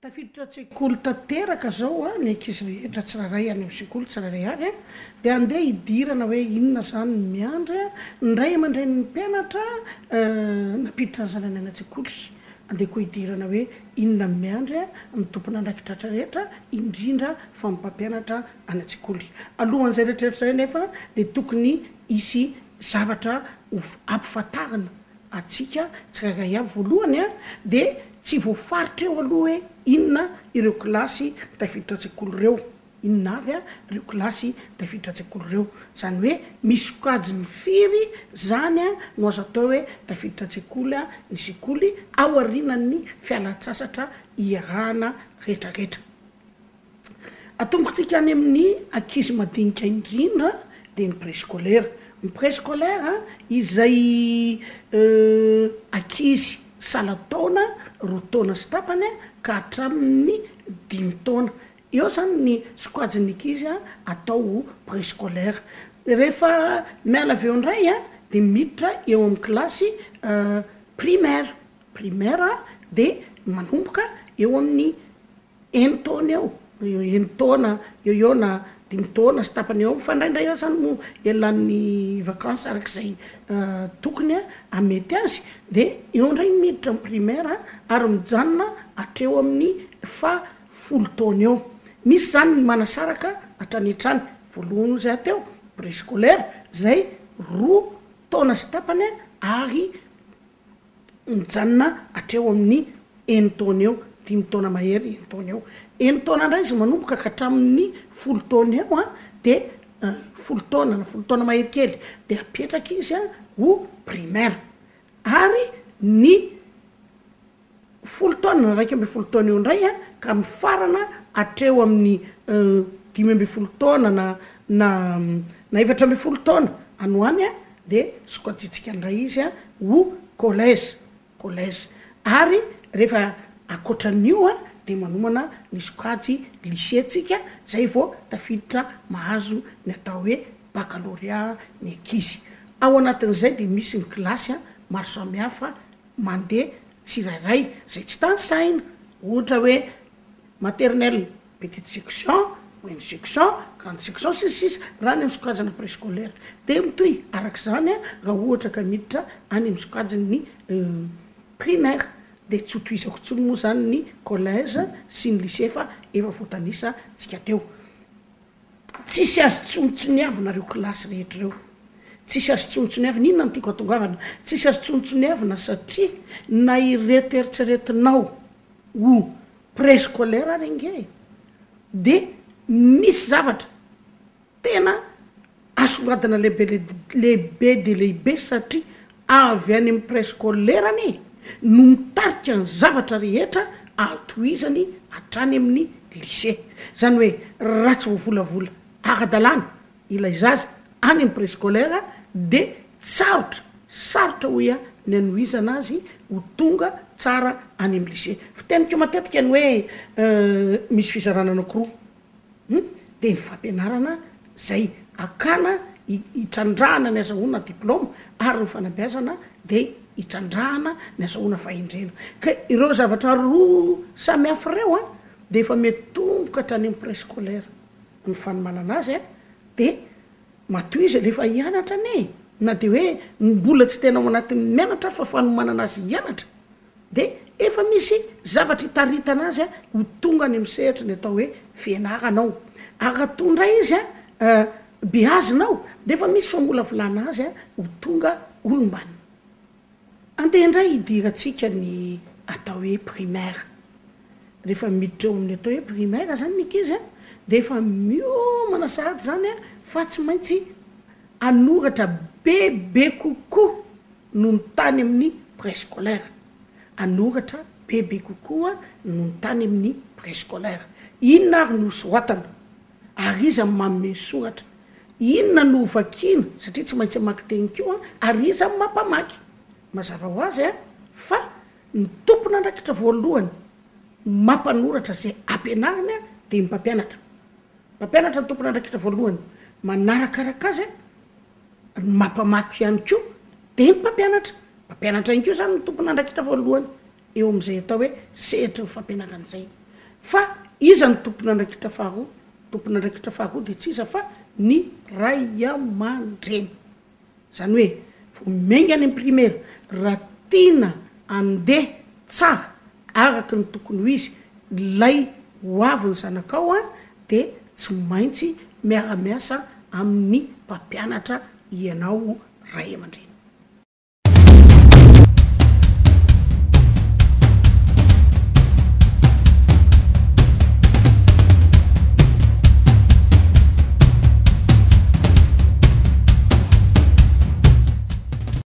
Tafiditra an-tsekoly tanteraka izao ny ankizy rehetra tsirairay any amin'ny sekoly tsirairay avy dia andeha hidirana hoe inona izany ny miandry ny ray aman-drenin'ny mpianatra nampiditra ny zanany any an-tsekoly. Andeha koa hidirana hoe inona ny miandry ny tompon'andraikitratra rehetra indrindra fa ny mpampianatra any an-tsekoly. Alohan'izay rehetrarehetra izay anefa dia tokony hisy zavatra ho ampifantarina antsika tsirairay avy. Voalohany dia tsy voafaritra eo aloha hoe inona ireo kilasy tafiditra an-tsekoly ireo. Inona avy ireo kilasy tafiditra an-tsekoly ireo? Izany hoe misy sokajiny firy izany no azo atao hoe tafiditra an-tsekoly ny sekoly aorianan'ny fialan-tsasatra iarahana rehetrarehetra. Atombokintsika any amin'ny ankizy madinika indrindra dia ny préscolaire. Ny préscolaire izay ankizy salan-taona, roa taona sy tapany ka hatramin'ny dimy taona. Eo izany ny sokajin'ny ankizy atao ho préscolaire. Rehefa miala avy eo indray dia miditra eo amin'ny kilasy primaire. Primaire dia manomboka eo amin'ny enin-taona eo, enin-taona eo eo na dimy taona sy tapany eo, mifandraindray eo zany moa elan'ny vacances araka izay tokony hahamety azy, de eo indray miditra amin'ny primaire ary mijanona hatreo amin'ny faha folo taona eo. Misy zany ny manasaraka hatrany hatrany, voalohany hoy zaho teo, préscolaire zay roa taona sy tapany ary mijanona hatreo amin'ny enin-taona eo, dimy taona mahery enin-taona eo. Enin-taona indray izy manomboka ka hatramin'ny folo taona eo an, dia folo taona na folo taona mahery kely dia apetraka izy an ho primaire. Ary ny folo taona na 11 taona eo indray an ka mifarana hatreo amin'ny 15 taona na na na 14 taona any ho any an dia sokajintsika indray izy an ho collège, collège. Ary rehefa ankoatran'io an dia manomana ny sokajy lycée tsika zay vao tafiditra mahazo ny atao hoe baccalauréat ny ankizy. Ao anatin'izay dia misy ny kilasy an maro samihafa mandeha tsirairay izay tsy tanisaina, ohatra hoe maternelle, petite section, moyenne section, grande section, sy ny sisa Raha any amin'ny sokajina préscolaire dia mitohy araka izany raha ohatra ka miditra any amin'ny sokajin'ny primaire dia tsy ho tohizako intsony moa izany ny collège sy ny lycée fa efa voatanisa tsika teo. Tsisy azo tsontsoniavina ireo kilasy rehetra ireo. Tsisy azo tsontsoniavina. Inona no tiako hatongavana? Tsisy azo tsontsoniavina satria na ireto eritreretinao ho préscolaire ary ange e, dia misy zavatra tena asongadina lehibe lehibe dia lehibe satria avy any amin'ny préscolaire anie no mitarika ny zavatra rehetra ahatohizany hatrany amin'ny lycée. Izany hoe raha tsy voavolavola ara-dalàna ilay zaza any amin'ny préscolaire dia sarotra, sarotra hoy aho ny hanohizana azy ho tonga tsara any amin'ny lycée. Fiteniko matetika ny hoe misy fizarana anankiroa. Hum dia ny fampianarana izay hakana hitrandrahana ny azahoana diplaoma ary ny fanabeazana dia hitrandrahana ny azahoana fahendrena. Ka ireo zavatra roa samy hafa ireo an dia efa mitomboka hatrany amin'ny préscolaire ny fanomanana azy an dia matoa izy alefa hianatra anie na dia hoe mbola tsy tena ao anatin'ny mianatra fa fanomanana azy hianatra dia efa misy zavatra itaritana azy ho tonga any amin'ny sehatry ny atao hoe fianarana ao. Ary raha toa indray izy beazina ao dia efa misy famolavolana azy ho tonga olom-banona. Andeha indray hidirantsika ny atao hoe primaire. Rehefa miditra eo amin'ny atao hoe primaire izany ny ankizy dia efa miomana sahady izany fa tsy maintsy hanoratra bebe kokoa noho ny tany amin'ny préscolaire. Hanoratra bebe kokoa noho ny tany amin'ny préscolaire. Inona ary no hosoratana? Ary iza no manome ny soratra? Inona no hovakiana, satria tsy maintsy hamaky teny koa, ary iza no mampamaky? Mazava ho azy fa ny tompon'andraikitra voalohany mampanoratra izay ampianariny dia ny mpampianatra. Mpampianatra no tompon'andraikitra voalohany. Manarakaraka azy ny mampamaky ihany koa dia ny mpampianatra. Mpampianatra ihany koa izany no tompon'andraikitra voalohany eo amin'izay atao hoe sehatry ny fampianarana izay. Fa iza no tompon'andraikitra faharoa? Tompon'andraikitra faharoa dia tsy iza fa ny ray aman-dreny. Izany hoe vao miainga any amin'ny primaire, raha tiana handeha tsara araka ny tokony ho izy ilay ho avy ny zanakao dia tsy maintsy miara-miasa amin'ny mpampianatra ianao ray aman-dreny.